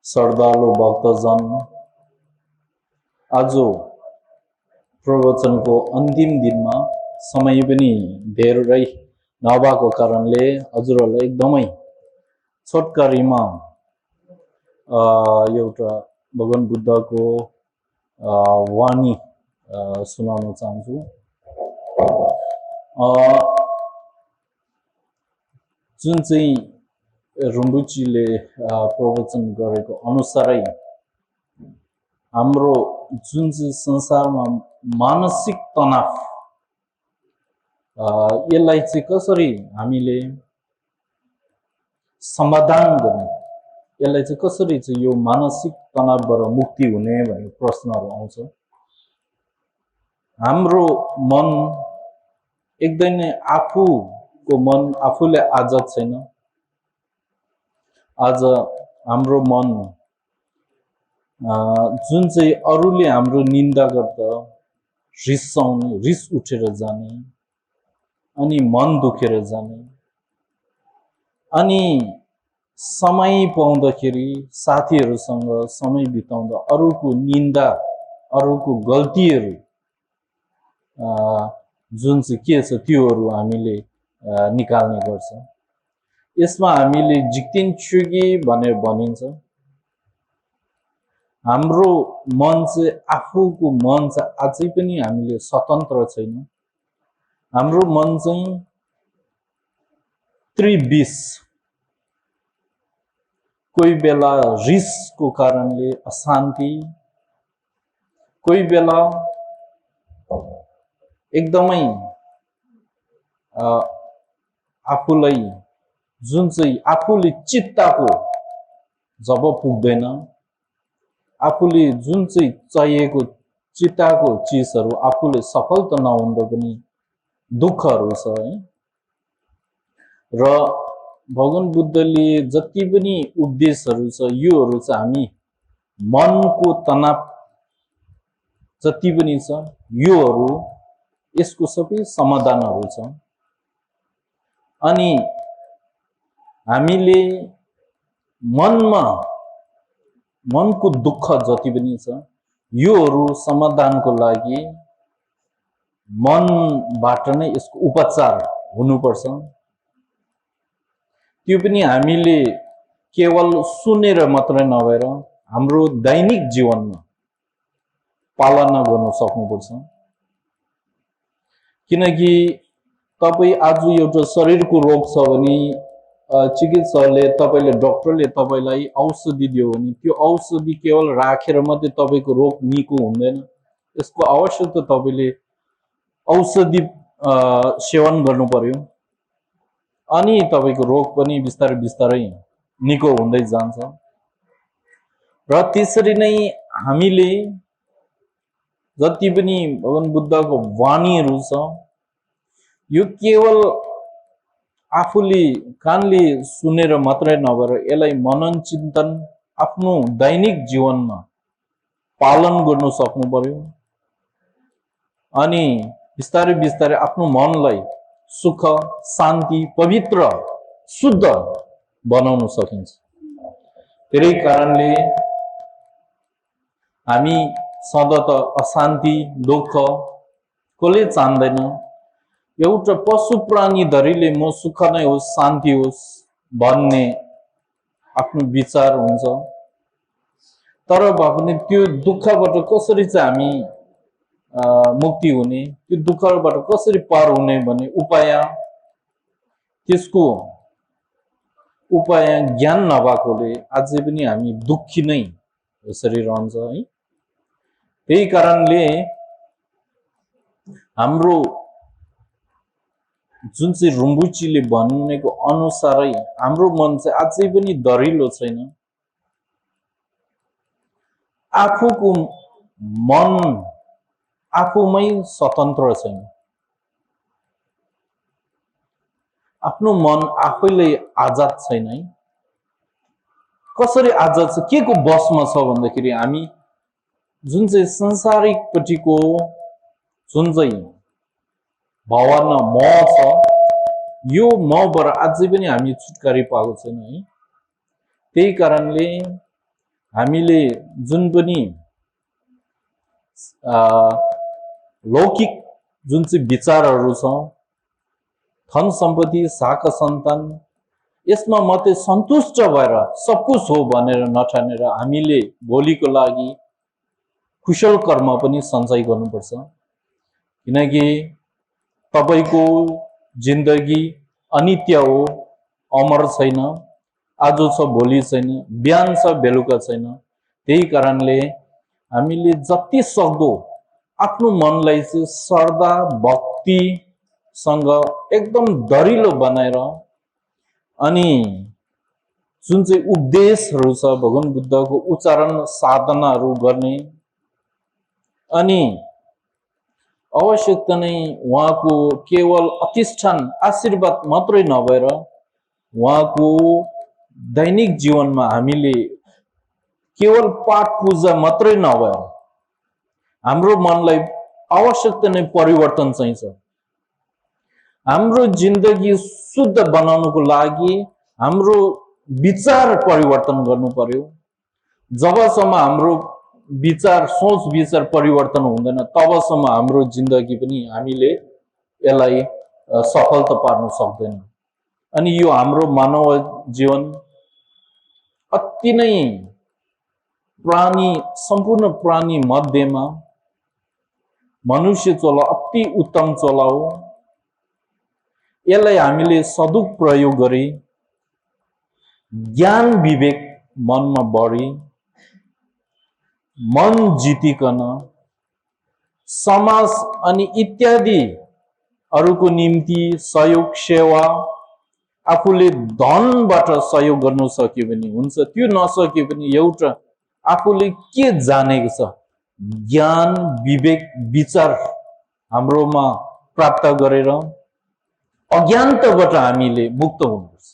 श्रद्धालु भक्तजन आज प्रवचनको अन्तिम दिनमा समय पनि धेरै नभएको कारणले हजुरहरूलाई एकदमै छोटकरीमा एउटा भगवान बुद्धको वाणी सुनाउन चाहन्छु। जुन चाहिँ रुम्बुचीले प्रवचन गरेको अनुसारै हाम्रो जुन चाहिँ संसारमा मानसिक तनाव यसलाई चाहिँ कसरी हामीले समाधान गर्ने, यसलाई चाहिँ कसरी चाहिँ यो मानसिक तनावबाट मुक्ति हुने भन्ने प्रश्नहरू आउँछ। हाम्रो मन एकदमै आफूको मन आफूले आजाद छैन। आज हाम्रो मन जुन चाहिँ अरूले हाम्रो निन्दा गर्दा रिसाउने, रिस उठेर जाने, अनि मन दुखेर जाने, अनि समय पाउँदाखेरि साथीहरूसँग समय बिताउँदा अरूको निन्दा, अरूको गल्तीहरू जुन चाहिँ के छ त्योहरू हामीले निकाल्ने गर्छ। यसमा हामीले जित्दिन्छु कि भनेर भनिन्छ। हाम्रो मन चाहिँ आफूको मन चाहिँ अझै पनि हामीले स्वतन्त्र छैन। हाम्रो मन चाहिँ त्रिविष, कोही बेला रिसको कारणले अशान्ति, कोही बेला एकदमै आफूलाई जुन चाहिँ आफूले चित्तको जब पुग्दैन, आफूले जुन चाहिँ चाहिएको चित्तको चिजहरू आफूले सफलता नहुँदा पनि दुःखहरू छ है। र भगवान बुद्धले जति पनि उपदेशहरू छ योहरू चाहिँ हामी मनको तनाव जति पनि छ योहरू यसको सबै समाधानहरू छ। अनि हामीले मनमा मनको दुःख जति पनि छ योहरू समाधानको लागि मनबाट नै यसको उपचार हुनुपर्छ। त्यो पनि हामीले केवल सुनेर मात्रै नभएर हाम्रो दैनिक जीवनमा पालना गर्न सक्नुपर्छ। किनकि तपाई आज एउटा शरीरको रोग छ भने चिकित्सकले तपाईले डाक्टरले तपाईलाई औषधि दियो भने त्यो औषधि केवल राखेर मात्रै तपाईको रोग निको हुँदैन। यसको आवश्यकता तपाईले औषधि सेवन गर्नु पर्यो अनि तपाईको रोग पनि बिस्तारै बिस्तारै निको हुँदै जान्छ। र त्यसरी नै हामीले जति पनि भगवान बुद्धको वाणीहरू छ यो केवल आफूले कानले सुनेर मात्रै नभएर यसलाई मनन चिन्तन आफ्नो दैनिक जीवनमा पालन गर्न सक्नु पर्यो। अनि बिस्तारै बिस्तारै आफ्नो मनलाई सुख शान्ति पवित्र शुद्ध बनाउन सकिन्छ। त्यसै कारणले हामी सदा त अशान्ति दुःख कसले चाहँदैन। एउटा पशु प्राणी धरीले म सुख नै होस् शान्ति होस् भन्ने आफ्नो विचार हुन्छ। तर भए पनि त्यो दुःखबाट कसरी चाहिँ हामी मुक्ति हुने, त्यो दुःखबाट कसरी पार हुने भन्ने उपाय, त्यसको उपाय ज्ञान नभएकोले अझै पनि हामी दुःखी नै यसरी रहन्छ है। त्यही कारणले हाम्रो जुन चाहिँ रुम्बुचीले भनेको अनुसारै हाम्रो मन चाहिँ अझै पनि दरिलो छैन। आफूको मन आफूमै स्वतन्त्र छैन। आफ्नो मन आफैले आजाद छैन है। कसरी आजाद छ, के को बसमा छ भन्दाखेरि हामी जुन चाहिँ संसारिकपट्टिको जुन चाहिँ भावना म छ, यो मबाट अझै पनि हामी छुटकारा पाएको छैन है। त्यही कारणले हामीले जुन पनि लौकिक जुन चाहिँ विचारहरू छ, धन सम्पत्ति साख सन्तान, यसमा मात्रै सन्तुष्ट भएर सब कुछ हो भनेर नठानेर हामीले भोलिको लागि कुशल कर्म पनि सञ्चय गर्नुपर्छ। किनकि तपाईको जिन्दगी अनित्य हो, अमर छैन। आज छ भोलि छैन, बिहान छ बेलुका छैन। त्यही कारणले हामीले जति सक्दो आफ्नो मनलाई चाहिँ श्रद्धा भक्तिसँग एकदम दरिलो बनाएर अनि जुन चाहिँ उपदेशहरू छ भगवान बुद्धको उच्चारण साधनाहरू गर्ने, अनि आवश्यकता नै उहाँको केवल अधिष्ठान आशीर्वाद मात्रै नभएर उहाँको दैनिक जीवनमा हामीले केवल पाठ पूजा मात्रै नभएर हाम्रो मनलाई आवश्यकता नै परिवर्तन चाहिन्छ। हाम्रो जिन्दगी शुद्ध बनाउनको लागि हाम्रो विचार परिवर्तन गर्नु पर्यो। जबसम्म हाम्रो विचार सोच विचार परिवर्तन हुँदैन तबसम्म हाम्रो जिन्दगी पनि हामीले यसलाई सफलता पार्न सक्दैन। अनि यो हाम्रो मानव जीवन अति नै प्राणी सम्पूर्ण प्राणी मध्येमा मनुष्य चोला अति उत्तम चोला हो। यसलाई हामीले सदुपयोग गरी ज्ञान विवेक मनमा बढी मन जितिकन समाज अनि इत्यादि अरूको निम्ति सहयोग सेवा आफूले धनबाट सहयोग गर्न सक्यो भने हुन्छ। त्यो नसक्यो भने एउटा आफूले के जानेको छ ज्ञान विवेक विचार हाम्रोमा प्राप्त गरेर अज्ञानताबाट हामीले मुक्त हुनुपर्छ।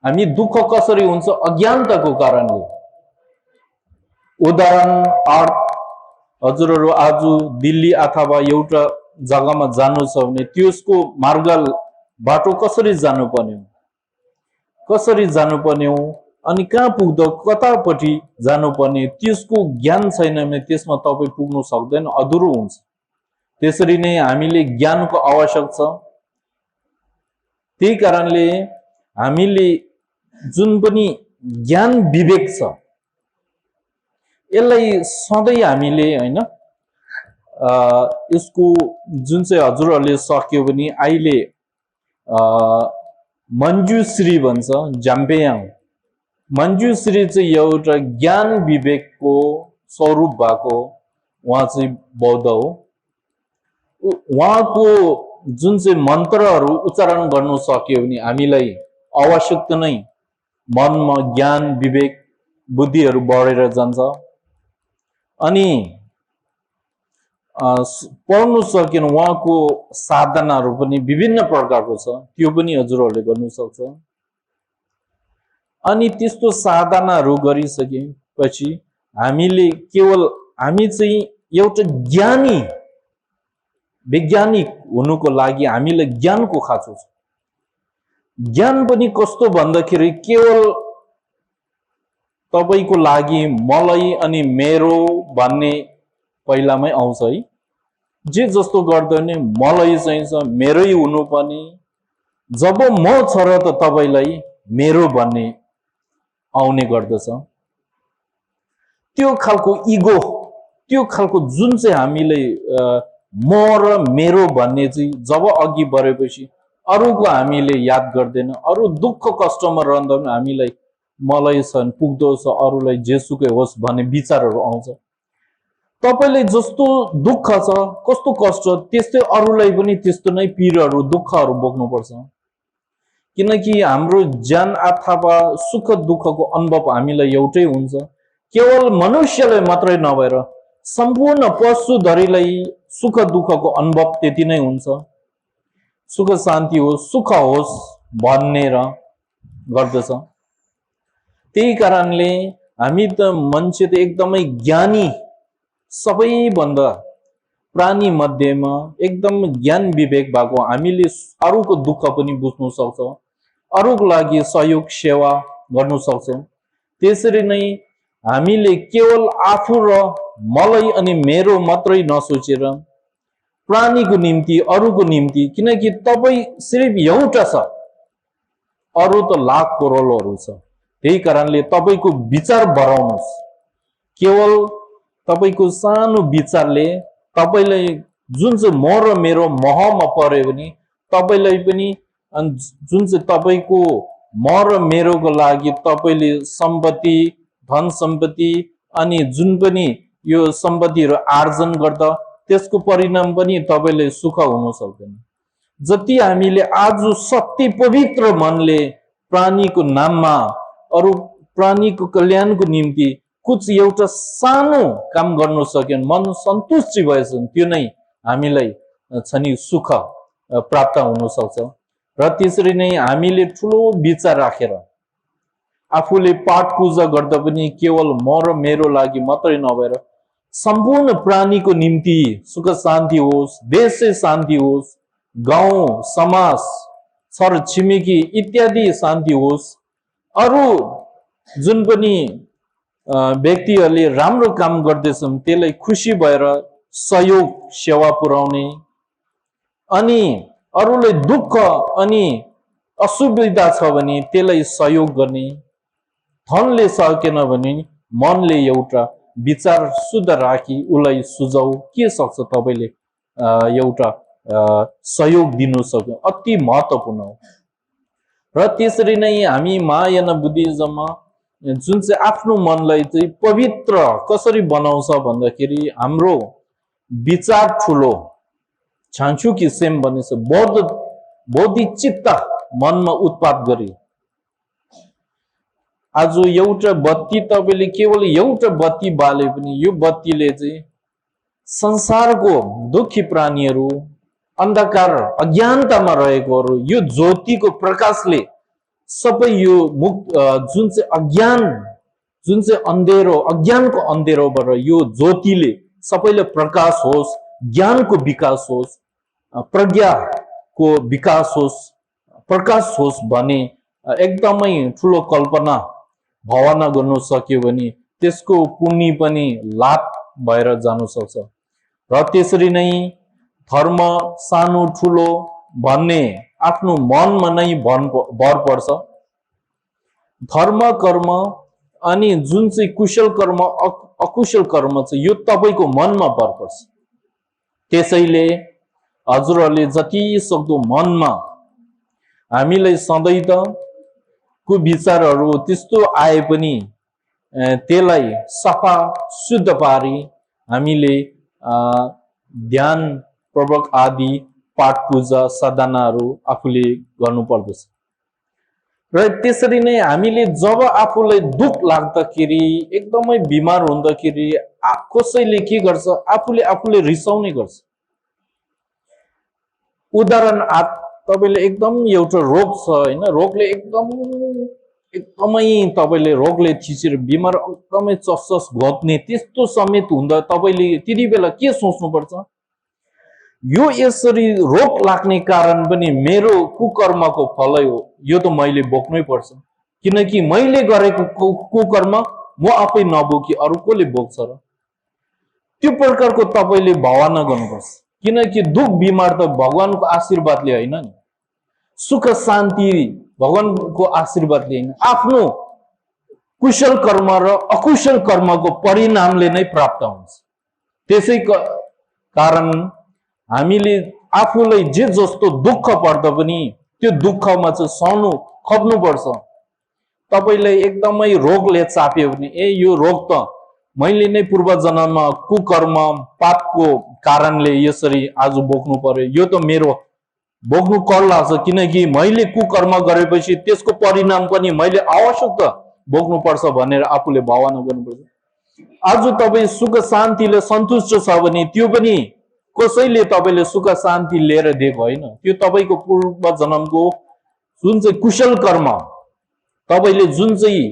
हामी दुःख कसरी हुन्छ अज्ञानताको कारणले। उदाहरण हजुरहरू आज दिल्ली अथवा एउटा जग्गामा जानु छ भने त्यसको मार्ग बाटो कसरी जानुपर्ने हो, कसरी जानुपर्ने हो, अनि कहाँ पुग्दा कतापट्टि जानुपर्ने, त्यसको ज्ञान छैन भने त्यसमा तपाईँ पुग्न सक्दैन, अधुरो हुन्छ। त्यसरी नै हामीले ज्ञानको आवश्यक छ। त्यही कारणले हामीले जुन पनि ज्ञान विवेक छ यसलाई सधैँ हामीले हैन यसको जुन चाहिँ हजुरहरूले सक्यो भने अहिले मञ्जुश्री भन्छ जाम्पेयाङ मञ्जुश्री चाहिँ एउटा ज्ञान विवेकको स्वरूप भएको उहाँ चाहिँ बौद्ध हो। उहाँको जुन चाहिँ मन्त्रहरू उच्चारण गर्न सक्यो भने हामीलाई आवश्यकता नै मनमा ज्ञान विवेक बुद्धिहरू बढेर जान्छ। अनि पढ्नु सकेन उहाँको साधनाहरू पनि विभिन्न प्रकारको छ, त्यो पनि हजुरहरूले गर्नु सक्छ। अनि त्यस्तो साधनाहरू गरिसकेपछि हामीले केवल हामी चाहिँ एउटा ज्ञानी वैज्ञानिक हुनुको लागि हामीलाई ज्ञानको खाँचो छ। ज्ञान पनि कस्तो भन्दाखेरि केवल तपाईको लागि मलाई अनि मेरो भन्ने पहिलामै आउँछ है। जे जस्तो गर्दा पनि मलाई चाहिन्छ, मेरै हुनुपर्ने। जब म छ र त तपाईलाई मेरो भन्ने आउने गर्दछ। त्यो खालको इगो, त्यो खालको जुन चाहिँ हामीले म र मेरो भन्ने चाहिँ जब अघि बढेपछि अरूको हामीले याद गर्दैन। अरू दुःख कष्टमा रहँदा पनि हामीलाई मलाई छन् पुग्दो छ, अरूलाई जेसुकै होस् भन्ने विचारहरू आउँछ। तपाईलाई जस्तो दुःख छ, कस्तो कष्ट, त्यस्तै अरूलाई पनि त्यस्तो नै पीडाहरू दुःखहरू बोक्नुपर्छ। किनकि हाम्रो ज्ञान अथवा सुख दुःखको अनुभव हामीलाई एउटै हुन्छ। केवल मनुष्यलाई मात्रै नभएर सम्पूर्ण पशुधरीलाई सुख दुःखको अनुभव त्यति नै हुन्छ। सुख शान्ति होस्, सुख होस् भनेर गर्दछ। त्यही कारणले हामी त मान्छे त एकदमै ज्ञानी, सबैभन्दा प्राणी मध्येमा एकदम ज्ञान विवेक भएको हामीले अरूको दुःख पनि बुझ्नु सक्छौँ, अरूको लागि सहयोग सेवा गर्नु सक्छौँ। त्यसरी नै हामीले केवल आफू र मलाई अनि मेरो मात्रै नसोचेर प्राणीको निम्ति, अरूको निम्ति, किनकि तपाईँ सिर्फ एउटा छ, अरू त लाख करोडहरू छ। त्यही कारणले तपाईको विचार बढाउनुहोस्। केवल तपाईको सानो विचारले तपाईलाई जुन चाहिँ म र मेरो महमा पर्यो भने तपाईलाई पनि जुन चाहिँ तपाईको म र मेरोको लागि तपाईले सम्पत्ति, धन सम्पत्ति अनि जुन पनि यो सम्पत्तिहरू आर्जन गर्दा त्यसको परिणाम पनि तपाईले सुख हुन सक्दैन। जति हामीले आज सत्य पवित्र मनले प्राणीको नाममा, अरू प्राणीको कल्याणको निम्ति कुछ एउटा सानो काम गर्न सक्यो, मन सन्तुष्टि भएछ, त्यो नै हामीलाई छनि सुख प्राप्त हुन सक्छ। र त्यसरी नै हामीले ठुलो विचार राखेर आफूले पाठ पूजा गर्दा पनि केवल म र मेरो लागि मात्रै नभएर सम्पूर्ण प्राणीको निम्ति सुख शान्ति होस्, देशै शान्ति होस्, गाउँ समाज छर छिमेकी इत्यादि शान्ति होस्, अरू जुन पनि व्यक्तिहरूले राम्रो काम गर्दैछन् त्यसलाई खुसी भएर सहयोग सेवा पुर्याउने, अनि अरूलाई दुःख अनि असुविधा छ भने त्यसलाई सहयोग गर्ने, धनले सकेन भने मनले एउटा विचार शुद्ध राखी उसलाई सुझाउ के सक्छ तपाईले एउटा सहयोग दिनु सक्यो, अति महत्त्वपूर्ण हो। र त्यसरी नै हामी महायान बुद्धिज्ममा जुन चाहिँ आफ्नो मनलाई चाहिँ पवित्र कसरी बनाउँछ भन्दाखेरि हाम्रो विचार ठुलो छान्छु कि सेम भनेछ बौद्धिक चित्त मनमा उत्पाद गरी। आज एउटा बत्ती तपाईले केवल एउटा बत्ती बाले पनि यो बत्तीले चाहिँ संसारको दुखी प्राणीहरू, अन्धकार अज्ञानतामा रहेकोहरू यो ज्योतिको प्रकाशले सबै यो मुक्त जुन चाहिँ अज्ञान, जुन चाहिँ अन्धेरो, अज्ञानको अन्धेरोबाट यो ज्योतिले सबैले प्रकाश होस्, ज्ञानको विकास होस्, प्रज्ञाको विकास होस्, प्रकाश होस् भने एकदमै ठुलो कल्पना भावना गर्नु सक्यो भने त्यसको पुण्य पनि लाभ भएर जानु सक्छ। र त्यसरी नै धर्म सानो ठुलो भन्ने आफ्नो मनमा नै भर पर्छ। धर्म कर्म अनि जुन चाहिँ कुशल कर्म अकुशल कर्म छ यो तपाईको मनमा भर पर्छ। त्यसैले हजुरहरूले जति सक्दो मनमा हामीलाई सधैँ त कुविचारहरू त्यस्तो आए पनि त्यसलाई सफा शुद्ध पारी हामीले ध्यान पूर्वक आदि पाठ पूजा साधनाहरू आफूले गर्नु पर्दछ। र त्यसरी नै हामीले जब आफूलाई दुख लाग्दाखेरि एकदमै बिमार हुँदाखेरि कसैले के गर्छ, आफूले आफूले रिसाउने गर्छ। उदाहरण तपाईले एकदम एउटा रोग छ हैन, रोगले एकदमै तपाईले रोगले थिचेर बिमार एकदमै चसचस घोत्ने त्यस्तो समेत हुँदा तपाईले त्यति बेला के सोच्नुपर्छ, यो यसरी रोग लाग्ने कारण पनि मेरो कुकर्मको फलै हो, यो त मैले बोक्नै पर्छ, किनकि मैले गरेको कुकर्म म आफै नबोकी अरु कोले बोक्छ र। त्यो प्रकारको तपाईले भावना गर्नुपर्छ, किनकि दुख बिमार त भगवानको आशीर्वादले हैन नि, सुख शान्ति भगवानको आशीर्वादले हैन, आफ्नो कुशल कर्म र अकुशल कर्मको परिणामले नै प्राप्त हुन्छ। त्यसै कारण हामीले आफूलाई जे जस्तो दुःख पर्दा पनि त्यो दुःखमा चाहिँ सहनु खप्नुपर्छ। तपाईलाई एकदमै रोगले चाप्यो भने यो रोग त मैले नै पूर्व जन्ममा कुकर्म पापको कारणले यसरी आज बोक्नु पर्यो, यो त मेरो बोक्नु कर लाग्छ, किनकि मैले कुकर्म गरेपछि त्यसको परिणाम पनि मैले आवश्यक त बोक्नुपर्छ भनेर आफूले भावना गर्नुपर्छ। आज तपाईँ सुख शान्तिले सन्तुष्ट छ भने त्यो पनि कसैले तपाईले सुख शान्ति लिएर दिएको होइन, त्यो तपाईको पूर्व जन्मको जुन चाहिँ कुशल कर्म, तपाईले जुन चाहिँ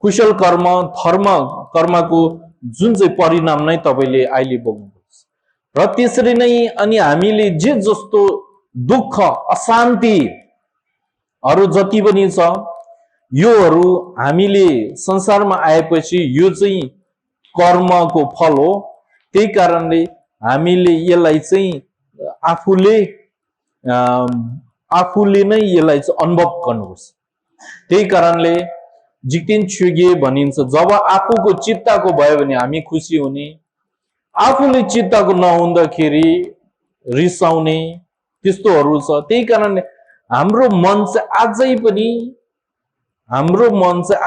कुशल कर्म धर्म कर्मको जुन चाहिँ परिणाम नै तपाईले अहिले बोक्नुपर्छ। र त्यसरी नै अनि हामीले जे जस्तो दुःख अशान्ति अरु जति पनि छ योहरू हामीले संसारमा आएपछि यो चाहिँ कर्मको फल हो, त्यही कारणले हामीले यसलाई चाहिँ आफूले नै यसलाई चाहिँ अनुभव गर्नुपर्छ। त्यही कारणले जितिन छुगे भनिन्छ, जब आफूको चित्तको भयो भने हामी खुसी हुने, आफूले चित्तको नहुँदाखेरि रिसाउने त्यस्तोहरू छ। त्यही कारणले हाम्रो मन चाहिँ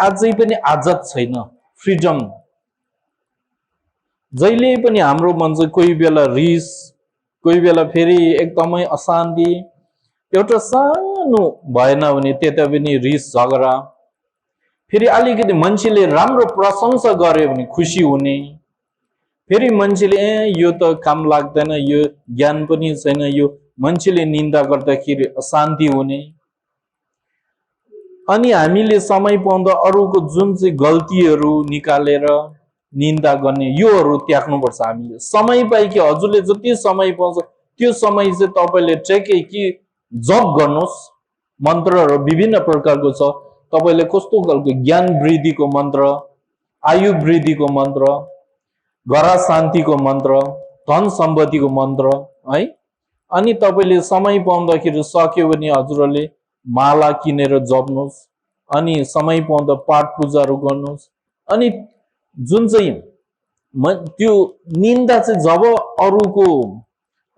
आजै पनि आजाद छैन, फ्रिडम। जहिले पनि हाम्रो मन चाहिँ कोही बेला रिस, कोही बेला फेरि एकदमै अशान्ति, एउटा सानो भएन भने त्यता पनि रिस झगडा, फेरि अलिकति मान्छेले राम्रो प्रशंसा गर्यो भने खुसी हुने, फेरि मान्छेले यो त काम लाग्दैन, यो ज्ञान पनि छैन, यो मान्छेले निन्दा गर्दाखेरि अशान्ति हुने। अनि हामीले समय पाउँदा अरूको जुन चाहिँ गल्तीहरू निकालेर निन्दा गर्ने, योहरू त्याग्नुपर्छ। हामीले समय पाएकी हजुरले जति समय पाउँछ त्यो समय चाहिँ तपाईले ठ्याक्कै कि जप गर्नुहोस्, मन्त्रहरू विभिन्न प्रकारको छ, तपाईले कस्तो खालको ज्ञान वृद्धिको मन्त्र, आयु वृद्धिको मन्त्र, घर शान्तिको मन्त्र, धन सम्पत्तिको मन्त्र है। अनि तपाईले समय पाउँदाखेरि सक्यो भने हजुरले माला किनेर जप्नुहोस्, अनि समय पाउँदा पाठ पूजाहरू गर्नुहोस्। अनि जुन चाहिँ त्यो निन्दा चाहिँ जब अरूको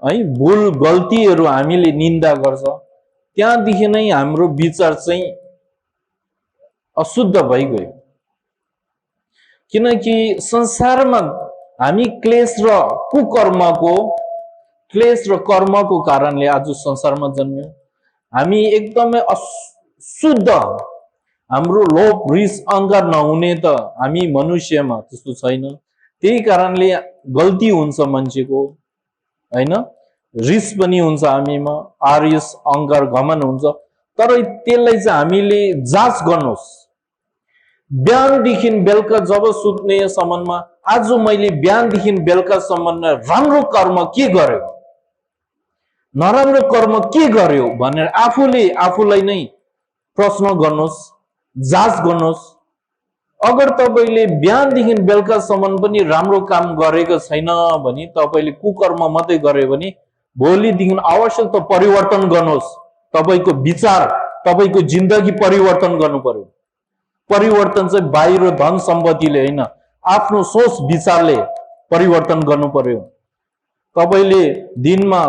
है भुल गल्तीहरू हामीले निन्दा गर्छ त्यहाँदेखि नै हाम्रो विचार चाहिँ अशुद्ध भइगयो, किनकि संसारमा हामी क्लेश र कर्मको कारणले आज संसारमा जन्म्यौं। हामी एकदमै अशुद्ध, हाम्रो लोभ रिस अहंकार नहुने त हामी मनुष्यमा त्यस्तो छैन। त्यही कारणले गल्ती हुन्छ मान्छेको हैन, रिस पनि हुन्छ हामीमा, आरिस अहंकार घमन हुन्छ। तर त्यसलाई चाहिँ हामीले जाँच गर्नुहोस्। बिहानदेखि बेलुका जब सुत्ने सम्ममा आज मैले बिहानदेखि बेलुकासम्म राम्रो कर्म के गर्यो, नराम्रो कर्म के गर्यो भनेर आफूलाई नै प्रश्न गर्नुहोस्, जाँच गर्नुहोस्। अगर तपाईले बिहानदेखि बेलुकासम्म पनि राम्रो काम गरेको छैन भने, तपाईले कुकर्म मात्रै गर्यो भने भोलिदेखि आवश्यक त परिवर्तन गर्नुहोस्। तपाईको विचार, तपाईको जिन्दगी परिवर्तन गर्नु पर्यो। परिवर्तन चाहिँ बाहिर धन सम्पत्तिले हैन, आफ्नो सोच विचारले परिवर्तन गर्नु पर्यो। तपाईले दिनमा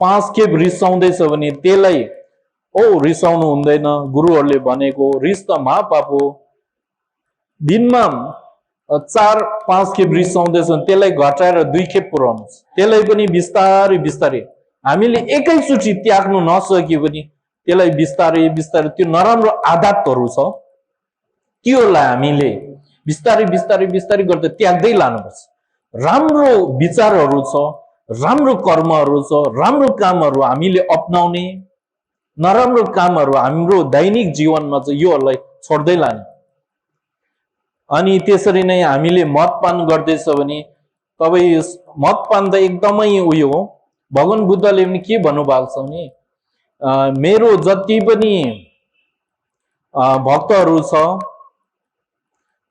5 खेप रिसाउँदैछ भने त्यसलाई रिसाउनु हुँदैन, गुरुहरूले भनेको रिस त महापाप हो। दिनमा 4-5 खेप रिसाउँदैछ भने त्यसलाई घटाएर 2 खेप पुर्याउनुहोस्। त्यसलाई पनि बिस्तारै बिस्तारै हामीले एकैचोटि त्याग्नु नसके पनि त्यसलाई बिस्तारै बिस्तारै त्यो नराम्रो आदतहरू छ त्योलाई हामीले बिस्तारै बिस्तारै बिस्तारै गर्दै त्याग्दै लानुपर्छ। राम्रो विचारहरू छ, राम्रो कर्महरू छ, राम्रो कामहरू हामीले अपनाउने, नराम्रो कामहरू हाम्रो दैनिक जीवनमा चाहिँ योहरूलाई छोड्दै लाने। अनि त्यसरी नै हामीले मदपान गर्दैछ भने तपाईँ मदपान त एकदमै उयो हो। भगवान बुद्धले पनि के भन्नुभएको छ भने मेरो जति पनि भक्तहरू छ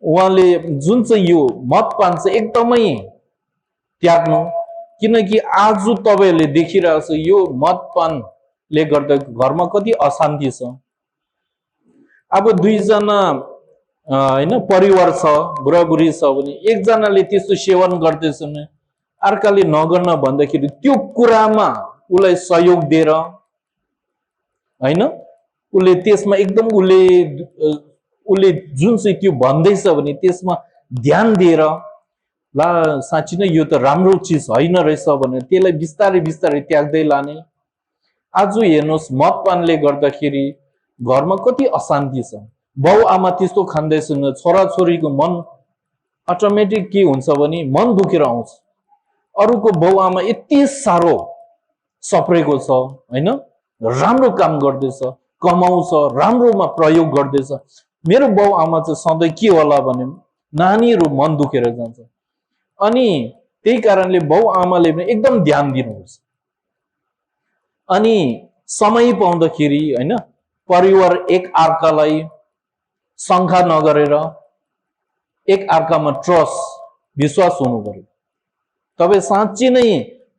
उहाँले जुन चाहिँ यो मदपान चाहिँ एकदमै त्याग्नु, किनकि आज तपाईहरुले देखिरहेको छ यो मदपानले गर्दा घरमा कति अशान्ति छ। अब दुईजना हैन परिवार छ, बुढाबुढी छ भने एकजनाले त्यस्तो सेवन गर्दैछ भने अर्काले नगर्न भन्दाखेरि त्यो कुरामा उलाई सहयोग दिएर हैन उले त्यसमा एकदम उले जुन चाहिँ त्यो भन्दैछ भने त्यसमा ध्यान दिएर ला साँच्चै नै यो त राम्रो चीज हैन रहेछ भने त्यसलाई बिस्तारै बिस्तारै त्याग्दै लाने। आज हेर्नुस् मदपानले गर्दाखेरि घरमा कति अशान्ति छ। बाउ आमा त्यस्तो खाँदैछन्, छोराछोरीको मन अटोमेटिक के हुन्छ भने मन दुखेर आउँछ। अरूको बाउ आमा यति साह्रो सप्रेको छ हैन, राम्रो काम गर्दैछ, कमाउँछ, राम्रोमा प्रयोग गर्दैछ, मेरो बाउ आमा चाहिँ सधैँ के होला भने नानीहरू मन दुखेर जान्छ। अनि त्यही कारणले बाउ आमाले पनि एकदम ध्यान दिनुपर्छ। अनि समय पाउँदाखेरि हैन परिवार एक अर्कालाई शंका नगरेर एक अर्कामा ट्रस्ट विश्वास हुनु पर्यो। तपाईं साँच्चै नै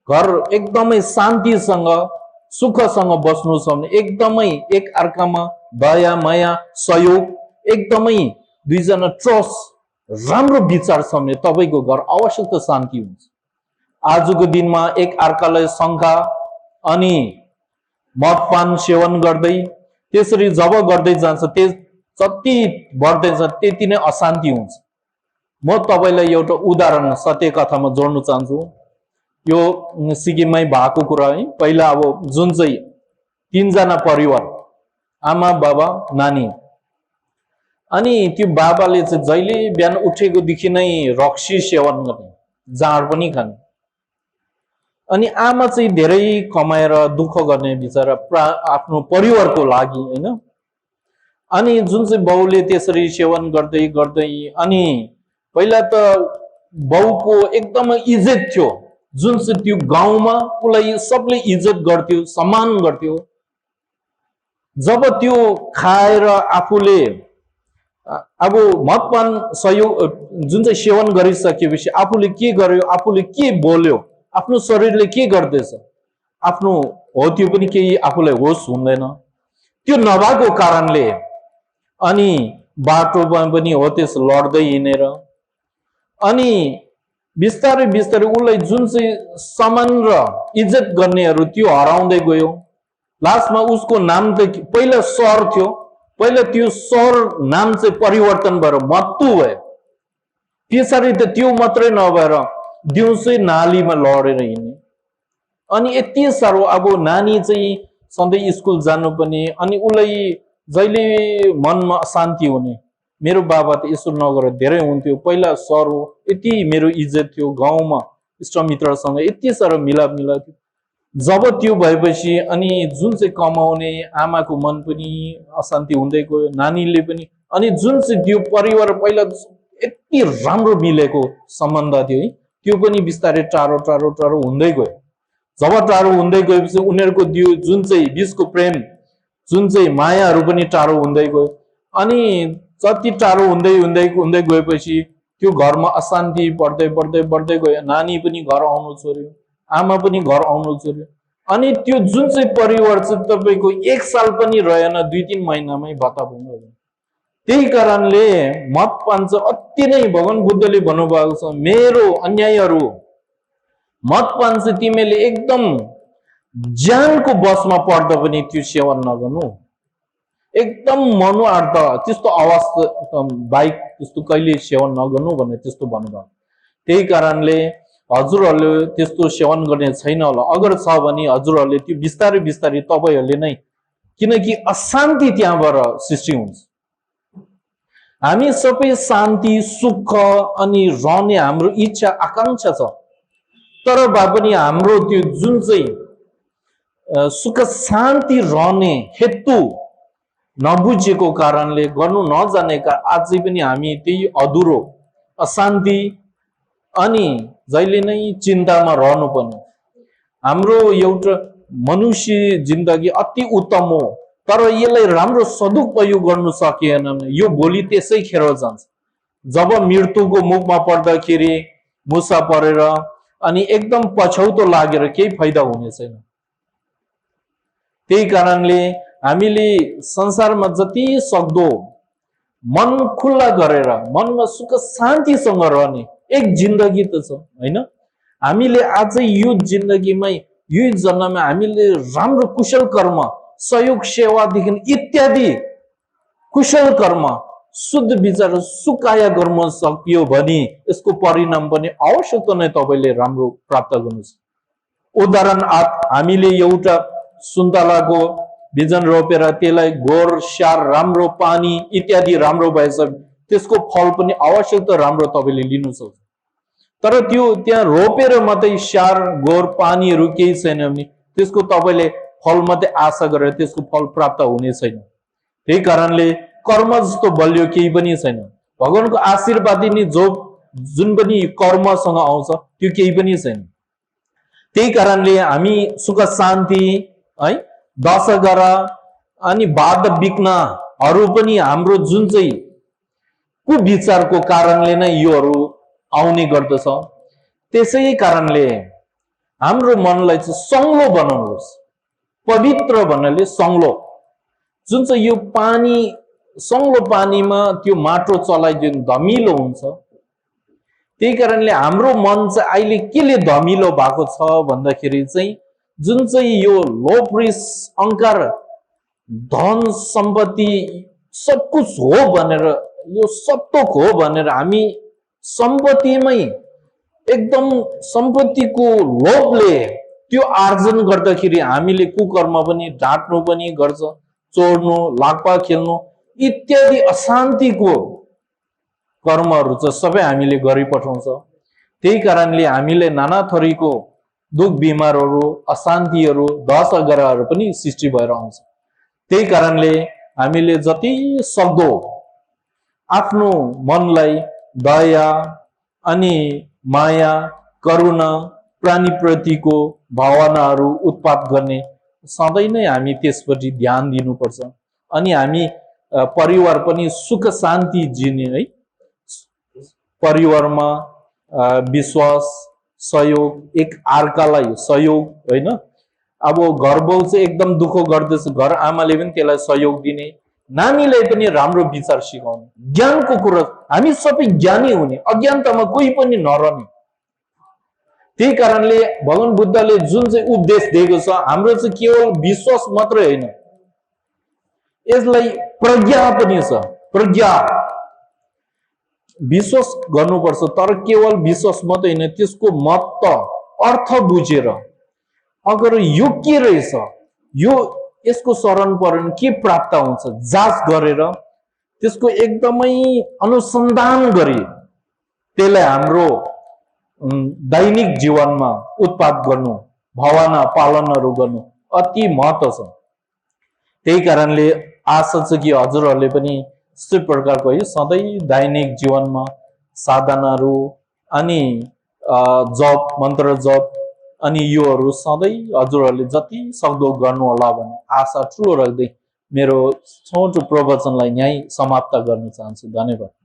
घर एकदमै शान्तिसँग सुखसँग बस्नु छ भने एकदमै एक अर्कामा दया माया सहयोग एकदमै दुईजना ट्रस्ट राम्रो विचार छ भने तपाईको घर अवश्य त शान्ति हुन्छ। आजको दिनमा एक अर्कालाई शंका अनि मदपान सेवन गर्दै त्यसरी जब गर्दै जान्छ जति बढ्दै जान्छ त्यति नै अशान्ति हुन्छ। म तपाईलाई एउटा उदाहरण सत्य कथामा जोड्न चाहन्छु। यो सिक्किममै भएको कुरा है। पहिला अब जुन चाहिँ तीनजना परिवार आमा बाबा नानी, अनि त्यो बाबाले चाहिँ जहिले बिहान उठेको देखि नै रक्सी सेवन गर्ने, जाँड पनि खाने। अनि आमा चाहिँ धेरै कमाएर दुःख गर्ने बिचारा आफ्नो परिवारको लागि हैन। अनि जुन चाहिँ बाउले त्यसरी सेवन गर्दै गर्दै अनि पहिला त बाउको एकदम इज्जत थियो, जुन चाहिँ त्यो गाउँमा उलाई सबले इज्जत गर्थ्यो, सम्मान गर्थ्यो। जब त्यो खाएर आफूले अब मदपान सहयोग जुन चाहिँ सेवन गरिसकेपछि आफूले के गर्यो, आफूले के बोल्यो, आफ्नो शरीरले के गर्दैछ, आफ्नो हो त्यो पनि केही आफूलाई होश हुँदैन। त्यो नभएको कारणले अनि बाटोमा पनि हो त्यस लड्दै हिँडेर अनि बिस्तारै बिस्तारै उलाई जुन चाहिँ सम्मान र इज्जत गर्नेहरू त्यो हराउँदै गयो। लास्टमा उसको नाम त पहिला सहर थियो, पहिला त्यो सहर नाम चाहिँ परिवर्तन भएर मत्तु भयो। त्यसरी त त्यो मात्रै नभएर दिउँसै नालीमा लडेर हिँड्ने। अनि यति साह्रो अब नानी चाहिँ सधैँ स्कुल जानुपर्ने अनि उलाई जहिले मनमा अशान्ति हुने। मेरो बाबा त यसो नगरेर धेरै हुन्थ्यो, पहिला सहर हो, यति मेरो इज्जत थियो, गाउँमा इष्टमित्रसँग यति साह्रो मिलाप थियो। जब त्यो भएपछि अनि जुन चाहिँ कमाउने आमाको मन पनि अशान्ति हुँदै गयो, नानीले पनि। अनि जुन चाहिँ त्यो परिवार पहिला यति राम्रो मिलेको सम्बन्ध थियो है, त्यो पनि बिस्तारै टाढो टाढो टाढो हुँदै गयो। जब टाढो हुँदै गएपछि उनीहरूको त्यो जुन चाहिँ बीचको प्रेम, जुन चाहिँ मायाहरू पनि टाढो हुँदै गयो। अनि जति टाढो हुँदै हुँदै हुँदै गएपछि त्यो घरमा अशान्ति बढ्दै बढ्दै बढ्दै गयो। नानी पनि घर आउनु छोड्यो, आमा पनि घर आउनु छोड्यो। अनि त्यो जुन चाहिँ परिवार चाहिँ तपाईको एक साल पनि रहेन, 2-3 महिनामै भत्ताभुङ भयो। त्यही कारणले मदपान चाहिँ अति नै भगवान बुद्धले भन्नुभएको छ, मेरो अन्यायहरू मदपान चाहिँ तिमीले एकदम ज्यानको बसमा पर्दा पनि त्यो सेवन नगर्नु। एकदम मनुआर्थ त्यस्तो अवस्था बाइक त्यस्तो कहिले सेवन नगर्नु भनेर त्यस्तो भन्नुभयो। त्यही कारणले हजुरहरूले त्यस्तो सेवन गर्ने छैन होला, अगर छ भने हजुरहरूले त्यो बिस्तारै बिस्तारै तपाईहरुले नै किनकि अशान्ति त्यहाँबाट सृष्टि हुन्छ। हामी सबै शान्ति सुख अनि रहने हाम्रो इच्छा आकांक्षा छ, तर भए पनि हाम्रो त्यो जुन चाहिँ सुख शान्ति रहने हेतु नबुझेको कारणले, गर्नु नजानेका अझै पनि हामी त्यही अधुरो अशान्ति अनि जहिले नै चिन्तामा रहनुपर्ने। हाम्रो एउटा मनुष्य जिन्दगी अति उत्तम हो, तर यसलाई राम्रो सदुपयोग गर्न सकिएन भने यो भोलि त्यसै खेर जान्छ। जब मृत्युको मुखमा पर्दाखेरि मुसा परेर अनि एकदम पछौतो लागेर केही फाइदा हुने छैन। त्यही कारणले हामीले संसारमा जति सक्दो मन खुल्ला गरेर मनमा सुख शान्तिसँग रहने एक जिन्दगी त छ हैन। हामीले आजै यो जिन्दगीमै यो जन्ममा हामीले राम्रो कुशल कर्म सहयोग सेवादेखि इत्यादि कुशल कर्म शुद्ध विचार सुकाया गर्न सकियो भने यसको परिणाम पनि आवश्यक नै तपाईले राम्रो प्राप्त गर्नुहुन्छ। उदाहरण हामीले एउटा सुन्तलाको बिजन रोपेर त्यसलाई गोर स्याहार राम्रो पानी इत्यादि राम्रो भएछ, त्यसको फल पनि आवश्यक राम्रो तपाईले लिनु सक्छ। तर त्यो त्यहाँ रोपेर मात्रै स्याहार गोर पानीहरू केही छैन भने त्यसको तपाईले फल मात्रै आशा गरेर त्यसको फल प्राप्त हुने छैन। त्यही कारणले कर्म जस्तो बलियो केही पनि छैन। भगवानको आशीर्वाद नि जो जुन पनि कर्मसँग आउँछ त्यो केही पनि छैन। त्यही कारणले हामी सुख शान्ति है दशगर अनि वाद विघ्नहरू पनि हाम्रो जुन चाहिँ कुविचारको कारणले नै योहरू आउने गर्दछ। त्यसै कारणले हाम्रो मनलाई चाहिँ संलो बनाउनुहोस्। पवित्र भन्नाले संलो, जुन चाहिँ यो पानी संलो पानीमा त्यो माटो चलाइदिनु धमिलो हुन्छ। त्यही कारणले हाम्रो मन चाहिँ अहिले केले धमिलो भएको छ भन्दाखेरि चाहिँ जुन चाहिँ यो लोभ रिस अहंकार धन सम्पत्ति सब कुछ हो भनेर यो सत्तोक हो भनेर हामी सम्पत्तिमै एकदम सम्पत्तिको लोभले त्यो आर्जन गर्दाखेरि हामीले कुकर्म पनि ढाट्नु पनि गर्छ, चोर्नु लाक्पा खेल्नु इत्यादि अशान्तिको कर्महरू चाहिँ सबै हामीले गरिपठाउँछ। त्यही कारणले हामीले नाना थरीको दुख बिमारहरू अशान्तिहरू दशग्रहहरू पनि सृष्टि भएर आउँछ। त्यही कारणले हामीले जति सक्दो आफ्नो मनलाई दया अनि माया करुणा प्राणीप्रतिको भावनाहरू उत्पाद गर्ने सधैँ नै हामी त्यसपट्टि ध्यान दिनुपर्छ। अनि हामी परिवार पनि सुख शान्ति जिने है, परिवारमा विश्वास सहयोग एक अर्कालाई सहयोग होइन। अब घर बाउ चाहिँ एकदम दुःख गर्दैछ, घर आमाले पनि त्यसलाई सहयोग दिने, नानीलाई पनि राम्रो विचार सिकाउने, ज्ञानको कुरा हामी सबै ज्ञानी हुने, अज्ञानतामा कोही पनि नरहने। त्यही कारणले भगवान बुद्धले जुन चाहिँ उपदेश दिएको छ हाम्रो चाहिँ केवल विश्वास मात्रै होइन, यसलाई प्रज्ञा पनि छ। प्रज्ञा विश्वास गर्नुपर्छ, तर केवल विश्वास मात्रै होइन, त्यसको महत्त्व अर्थ बुझेर अगर यो के रहेछ यो यसको शरण परेन के प्राप्त हुन्छ जाँच गरेर त्यसको एकदमै अनुसन्धान गरी त्यसलाई हाम्रो दैनिक जीवनमा उत्पाद गर्नु, भावना पालनहरू गर्नु अति महत्त्व छ। त्यही कारणले आशा छ कि हजुरहरूले पनि यस्तै प्रकारको है सधैँ दैनिक जीवनमा साधनाहरू अनि जप मन्त्र जप अनि योहरू सधैँ हजुरहरूले जति सक्दो गर्नु होला भन्ने आशा ठुलो राख्दै मेरो छोटो प्रवचनलाई यहीँ समाप्त गर्न चाहन्छु। धन्यवाद।